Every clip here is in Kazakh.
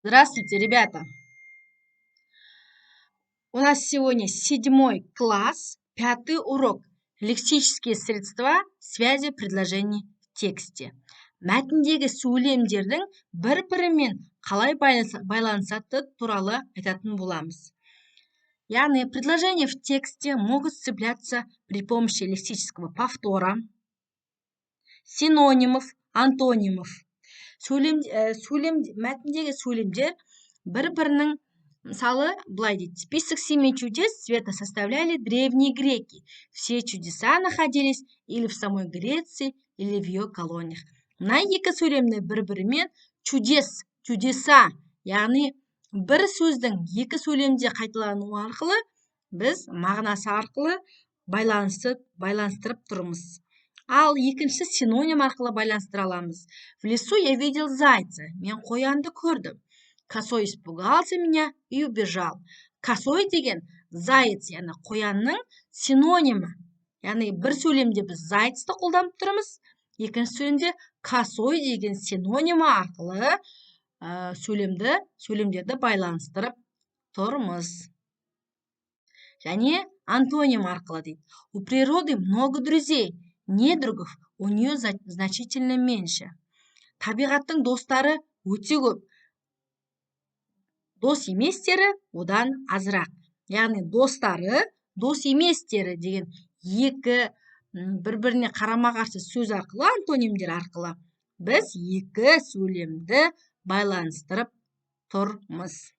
Здравствуйте, ребята! У нас сегодня седьмой класс, пятый урок. Лексические средства связи предложений в тексте. Мәтіндегі сөйлемдердің бір-бірімен қалай байланысаты туралы айтатын боламыз. Яғни, предложения в тексте могут сцепляться при помощи лексического повтора, синонимов, антонимов. Мәтіндегі сөйлемдер бір-бірінің, мысалы, былай дейді: «Список семи чудес света составляли древние греки. Все чудеса находились или в самой Греции, или в ее колониях». Мына екі сөйлемді бір-бірімен чудес, чудеса, яғни бір сөздің екі сөйлемде қайталануы арқылы біз мағынасы арқылы байланыстырып тұрмыз. Ал екінші синоним арқылы байланыстыра аламыз. «В лесу я видел зайца». Мен қоянды көрдім. «Косой испугался меня и убежал». Косой деген заяц, яғни қоянның синонимі. Яғни бір сөйлемде біз зайцты қолданып тұрмыз, екінші сөйлемде косой деген синонимі арқылы сөйлемдерді байланыстырып тұрмыз. Және антоним арқылы дейді. «У природы много друзей, недругов у нее значительно меньше». Табиғаттың достары өте көп, дос еместері одан азырақ. Яғни достары, дос еместері деген екі бір-біріне қарама-қарсы сөз арқылы, антонимдер арқылы біз екі сөйлемді байланыстырып тұрмыз.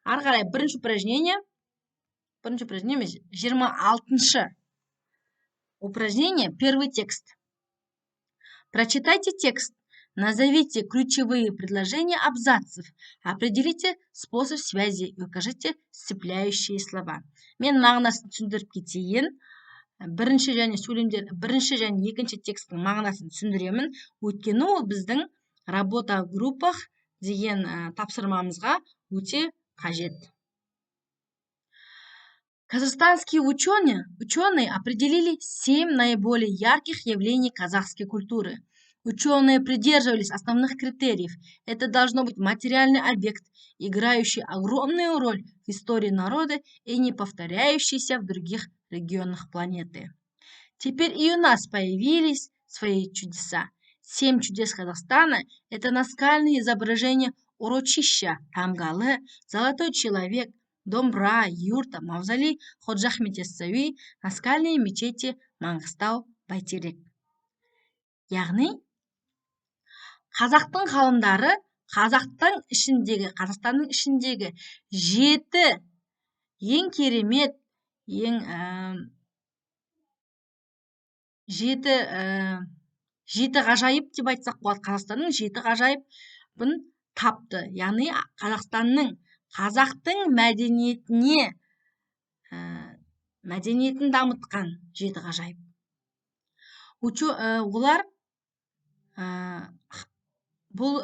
Ары қарай бірінші упражнение, бірінші упражнение емес, 26-шы упражнение, первый текст. Прочитайте текст. Назовите ключевые предложения абзацев. Определите способ связи и укажите сцепляющие слова. Мен мағынасын түсіндіріп кетейін. Бірінші және сөйлемдер, бірінші және екінші тексттің мағынасын түсіндіремін. Өйткені ол біздің работа в группах деген тапсырмамызға өте қажет. Казахстанские ученые определили 7 наиболее ярких явлений казахской культуры. Ученые придерживались основных критериев. Это должно быть материальный объект, играющий огромную роль в истории народа и не повторяющийся в других регионах планеты. Теперь и у нас появились свои чудеса. 7 чудес Казахстана – это наскальные изображения урочища Тамгалы, Золотой человек, домбра, юрта, мавзолей Ходжа Ахмет Яссауи, наскальные мечети Маңғыстау, Байтерек. Яғни, қазақтың ғалымдары қазақтың ішіндегі, Қазақстанның ішіндегі 7 ең керемет, ең жеті ғажайып деп айтсақ болады, Қазақстанның 7 ғажайыбын тапты. Яғни, қазақтың мәдениетін дамытқан 7 ғажайып. Олар бұл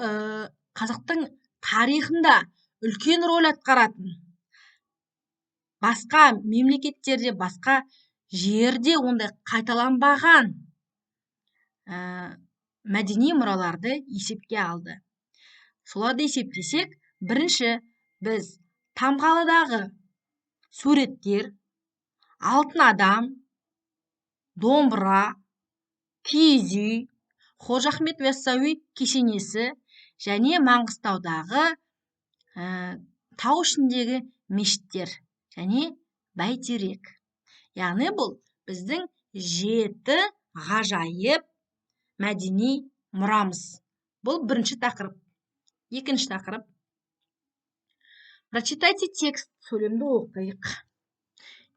қазақтың тарихында үлкен роль атқаратын, басқа мемлекеттерде, басқа жерде ондай қайталанбаған мәдени мұраларды есепке алды. Соларды есептесек, бірінші біз Тамғалыдағы суреттер, алтын адам, домбыра, киіз үй, Қожа Ахмет Яссауи кесенесі және Маңғыстаудағы тау ішіндегі мешіттер және Бәйтерек. Яғни бұл біздің 7 ғажайып мәдени мұрамыз. Бұл бірінші тақырып. Екінші тақырып. Прочитайте текст, сөйлемді оқиық.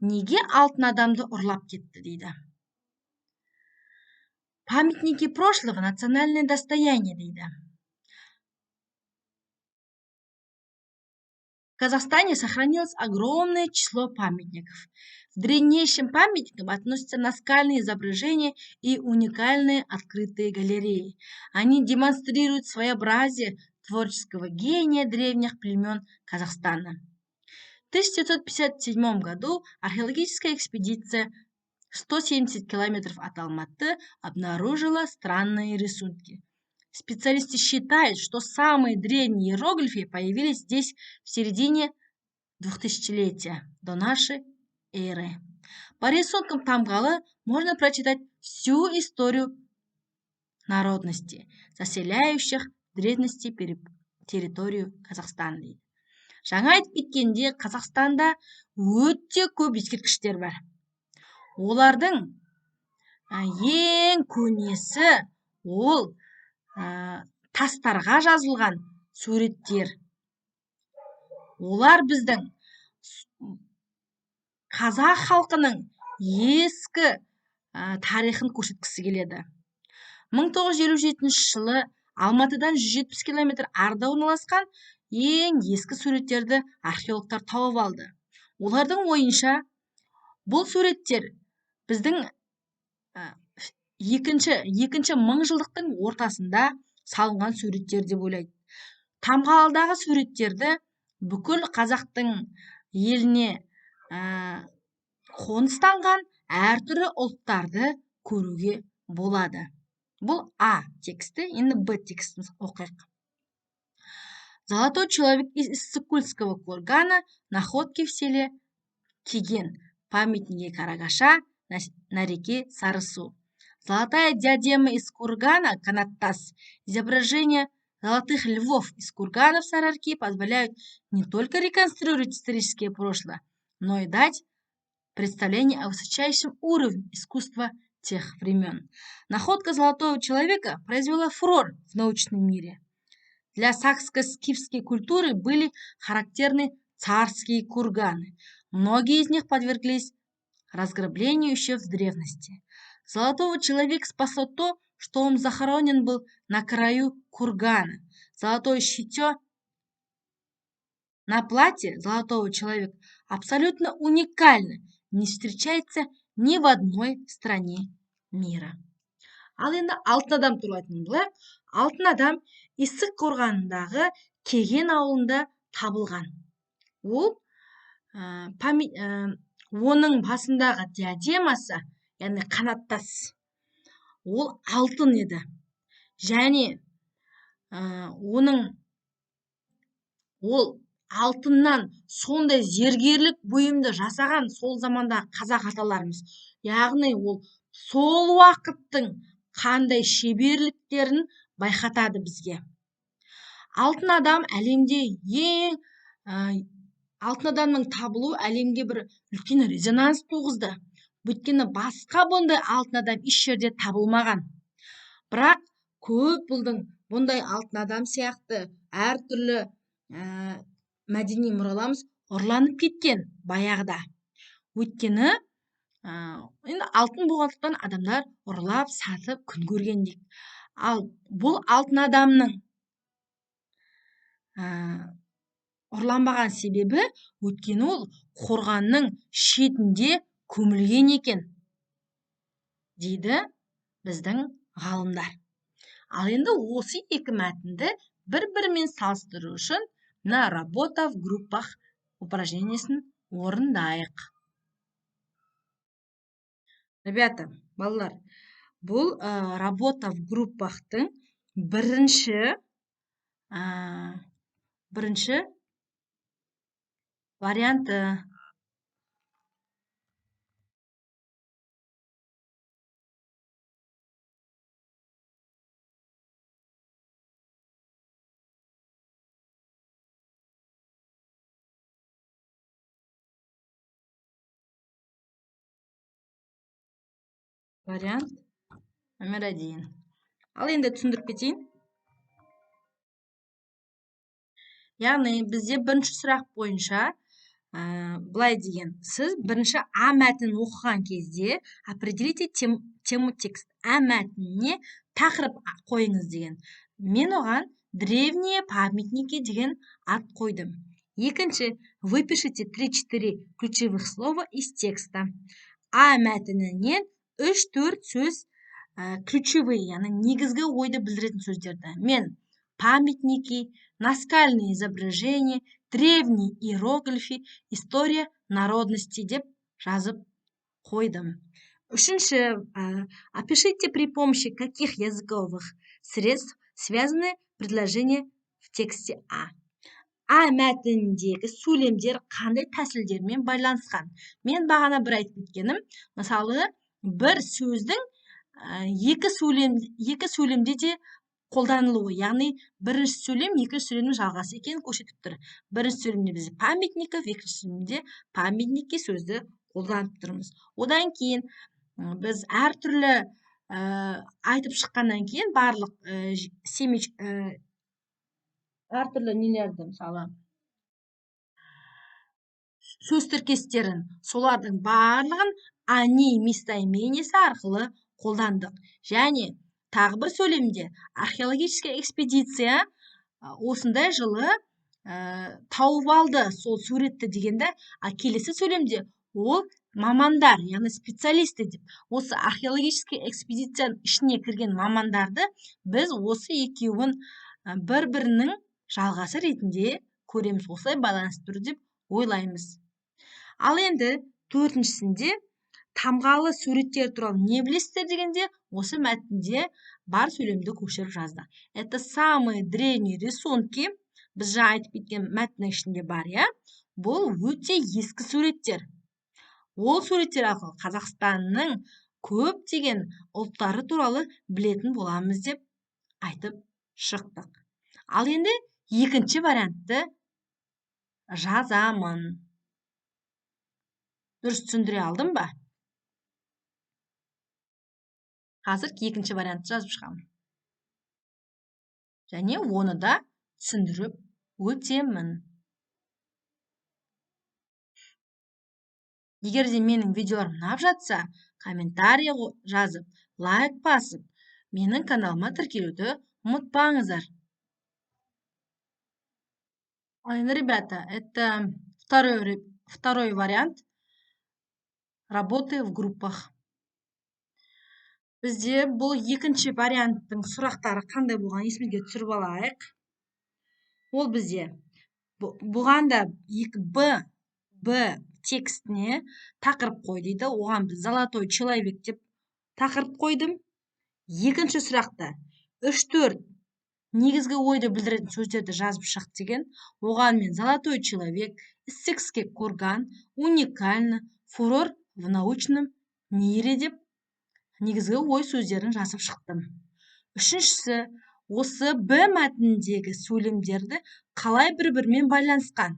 Неге алтын адамды ұрлап кетті дейді. Памятники прошлого, национальное достояние дейді. В Казахстане сохранилось огромное число памятников. К древнейшим памятникам относятся наскальные изображения и уникальные открытые галереи. Они демонстрируют своеобразие творческого гения древних племен Казахстана. В 1957 году археологическая экспедиция 170 километров от Алматы обнаружила странные рисунки. Специалисты считают, что самые древние иероглифы появились здесь в середине 2000-летия до нашей эры. По рисункам Тамгалы можно прочитать всю историю народности, заселяющих в древности территорию Казахстана дейді. Жаңа айтып кеткенде, Қазақстанда өте көп ескерткіштер бар. Олардың ең көнесі ол тастарға жазылған суреттер. Олар біздің қазақ халқының ескі тарихын көрсеткісі келеді. 1957 жылы Алматыдан 170 километр арда орналасқан ең ескі суреттерді археологтар тауып алды. Олардың ойынша, бұл суреттер біздің екінші мыңжылдықтың ортасында салынған суреттер деп ойлайды. Тамғалыдағы суреттерді бүкіл қазақтың еліне қоныстанған әртүрлі ұлттарды көруге болады. Бұл А тексті, енді Б текстін оқиық. Золотой человек из Иссык-Кульского кургана, находки в селе Кеген, памятники Карагаша на реке Сарысу. Золотая диадема из кургана Канаттас, изображение золотых львов из курганов Сарыарки позволяют не только реконструировать историческое прошлое, но и дать представление о высочайшем уровне искусства тех времен. Находка золотого человека произвела фурор в научном мире. Для сакско-скифской культуры были характерны царские курганы. Многие из них подверглись разграблению еще в древности. Золотого человека спасло то, что он захоронен был на краю кургана. Золотое щитё на платье золотого человека абсолютно уникально, не встречается ни в одной стране мира. Ал енді алтын адам туралы айтатын болайық. Алтын адам Иссык қорғанындағы Кеген ауылында табылған. Ол оның басындағы диадемасы, яғни қанаттас, ол алтын еді. Және ол алтыннан сондай зергерлік бұйымды жасаған сол замандағы қазақ аталарымыз. Яғни ол сол уақыттың қандай шеберліктерін байқатады бізге. Алтын адам әлемде ең, алтын адамның табылуы әлемге бір үлкен резонанс туғызды. Өйткені басқа бұндай алтын адам еш жерде табылмаған. Бірақ көп бұлдың бұндай алтын адам сияқты әртүрлі мәдени мұраларымыз ұрланып кеткен баяғыда. Өйткені енді алтын болғандықтан адамдар ұрлап, сатып күн көрген дейді. Ал бұл алтын адамның ұрланбаған себебі, өйткені ол қорғанның шетінде көмілген екен дейді біздің ғалымдар. Ал енді осы екі мәтінді бір-бірімен салыстыру үшін мына работа в группах упражнениесін орындайық. Ребята, балалар, бұл работа в группахтың бірінші варианты. Вариант номер 1. Ал енді түсіндіріп кетейін. Яғни бізде бірінші сұрақ бойынша былай деген. Сіз бірінші А мәтінін оқыған кезде определите тему текст. А мәтініне тақырып қойыңыз деген. Мен оған древние памятники деген ат қойдым. Екінші, выпишите три-четыре ключевых слова из текста. А мәтінінен үш-төрт сөз ключевые, яғни негізгі ойды білдіретін сөздерді. Мен памятники, наскальные изображения, древние иероглифы, история народности деп жазып қойдым. Үшінші, опишите при помощи каких языковых средств Связаны предложения в тексте А? А мәтініндегі сөйлемдер қандай тәсілдермен байланысқан? Мен бағана бір айтып кеткенім, мысалы, бір сөздің екі сөйлемде де қолданылуы, яғни бірінші сөйлем екінші сөйлемнің жалғасы екенін көрсетіп тұр. Бірінші сөйлемде біз памятников, екінші сөйлемде памятники сөзді қолданып тұрмыз. Одан кейін біз әртүрлі айтып шыққаннан кейін барлық әртүрлі нелерді, мысалы, сөз тіркестерін, солардың барлығын они местоимениесі арқылы қолдандық. Және тағы бір сөйлемде археологическая экспедиция осындай жылы тауып алды сол суретті дегенде, а келесі сөйлемде ол мамандар, яғни специалисты деп, осы археологическая экспедицияның ішіне кірген мамандарды біз осы екеуін бір-бірінің жалғасы ретінде көреміз, осылай байланыстыру деп ойлаймыз. Ал енді төртіншісінде тамғалы суреттер туралы не білесіздер дегенде, осы мәтінде бар сөйлемді көшіріп жаздық. Это самые древние рисунки, біз жаңа айтып кеткен мәтіннің ішінде бар, иә? Бұл өте ескі суреттер. Ол суреттер арқылы Қазақстанның көптеген ұлттары туралы білетін боламыз деп айтып шықтық. Ал енді екінші вариантты жазамын. Дұрыс түсіндіре алдым ба? Қазір екінші вариантты жазып шығамын. Және оны да түсіндіріп өтемін. Егер де менің видеоларым ұнап жатса, комментарий жазып, лайк басып, менің каналыма тіркелуді ұмытпаңыздар. Ал енді, ребята, это второй вариант работы в группах. Бізде бұл екінші варианттың сұрақтары қандай болғанын есімізге түсіріп алайық. Ол бізде бұған да екі Б текстіне тақырып қой дейді. Оған біз золотой человек деп тақырып қойдым. Екінші сұрақта 3-4 негізгі ойды білдіретін сөздерді жазып шық деген. Оған мен золотой человек, иссыкский курган, уникально, фурор в научном мире деп негізгі ой сөздерін жазып шықтым. Үшіншісі, осы Б мәтініндегі сөйлемдерді қалай бір-бірімен байланысқан.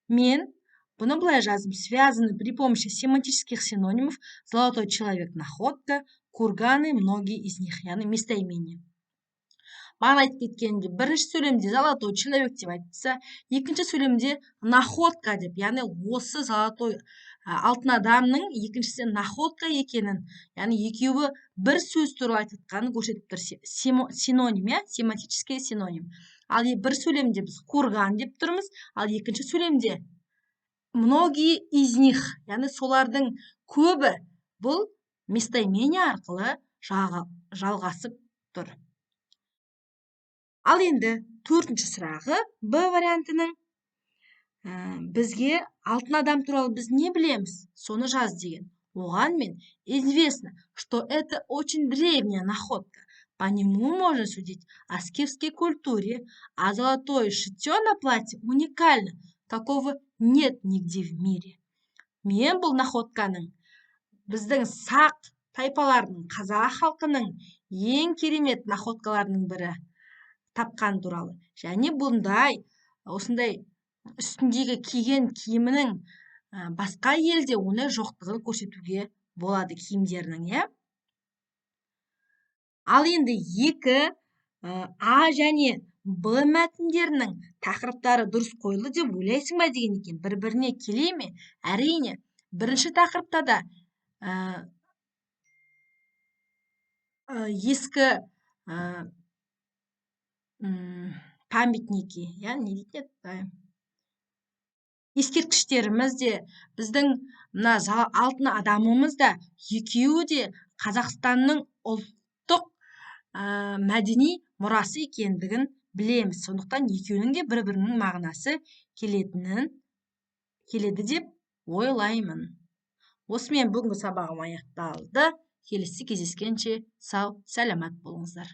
Мен бұны былай жаздым: связаны при помощи семантических синонимов золотой человек, находка, курганы, многие из них, яғни местоимение. Бағана айтып кеткенімдей, бірінші сөйлемде золотой человек деп айтса, екінші сөйлемде находка деп, яғни осы золотой алтын адамның екіншісі находка екенін, яғни екеуі бір сөз туралы айтып жатқанын көрсетіп тұр. Синоним, иә, семантический синоним. Ал бір сөйлемде біз курган деп тұрмыз, ал екінші сөйлемде многие из них, яғни солардың көбі, бұл местоимение арқылы жалғасып тұр. Ал енді төртінші сұрағы Б вариантының, бізге алтын адам туралы біз не білеміз, соны жаз деген. Оған мен известно, что это очень древняя находка. По нему можно судить о скифской культуре, а золотое шитье на платье уникально, такого нет нигде в мире. Мен бұл находканың біздің сақ тайпаларының, қазақ халқының ең керемет находкаларының бірі тапқан туралы. Және бұндай, осындай үстіндегі киген киімінің, басқа елде ондай жоқтығын көрсетуге болады киімдерінің, иә? Ал енді екі, А және Б мәтіндерінің тақырыптары дұрыс қойылды деп ойлайсың ба деген екен. Бір-біріне келе ме? Әрине, бірінші тақырыпта да, ескі, памятники, иә, не дейтін еді? Ескерткіштеріміз де, біздің мына алтын адамымыз да, екеуі де Қазақстанның ұлттық, мәдени мұрасы екендігін білеміз. Сондықтан екеуінің де бір-бірінің мағынасы келеді деп ойлаймын. Осымен бүгінгі сабағым аяқталды. Келесі кездескенше сау, сәламат болыңыздар.